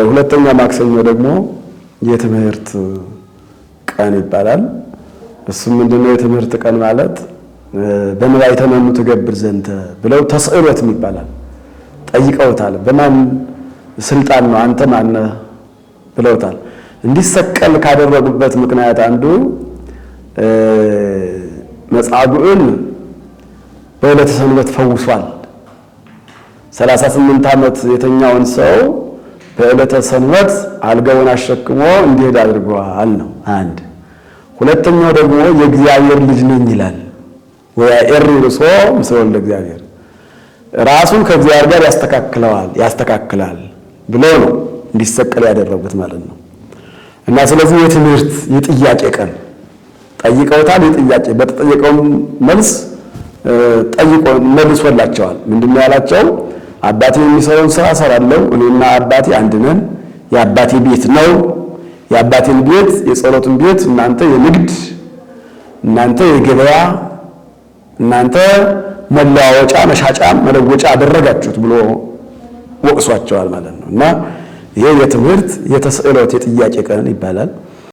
ሁለተኛ ማክሰኞ ደግሞ የትምህርት ቀን ይባላል። እሱም ምንድነው? የትምህርት ቀን ማለት በንባይ ተመኑ ትገብር ዘንተ ብለው ተስዕሎትም ይባላል። ጠይቀውታል። በማን ስልጣን ነው አንተ ማነህ ብለውታል። እንዲሰቀል ካደረጉበት ምክንያት አንዱ መጻጉዕን በዕለተ ሰንበት ፈውሷል። 38 ዓመት የተኛውን ሰው በዕለተ ሰንበት አልጋውን አሸክሞ እንዲሄድ አድርገዋል ነው አንድ። ሁለተኛው ደግሞ የእግዚአብሔር ልጅ ነኝ ይላል። ወያኤሪ ርእሶ ምስለ ወልደ እግዚአብሔር፣ ራሱን ከእግዚአብሔር ጋር ያስተካክለዋል ያስተካክላል ብለው ነው እንዲሰቀል ያደረጉት ማለት ነው። እና ስለዚህ የትምህርት የጥያቄ ቀን ጠይቀውታል። የጥያቄ በተጠየቀውም መልስ ጠይቆ መልሶላቸዋል። ምንድነው ያላቸው? አባቴ የሚሰራውን ስራ እሰራለሁ፣ እኔና አባቴ አንድ ነን። የአባቴ ቤት ነው። የአባቴን ቤት የጸሎቱን ቤት እናንተ የንግድ፣ እናንተ የገበያ፣ እናንተ መለዋወጫ፣ መሻጫ፣ መለወጫ አደረጋችሁት ብሎ ወቅሷቸዋል ማለት ነው። እና ይሄ የትምህርት የተስዕሎት የጥያቄ ቀን ይባላል።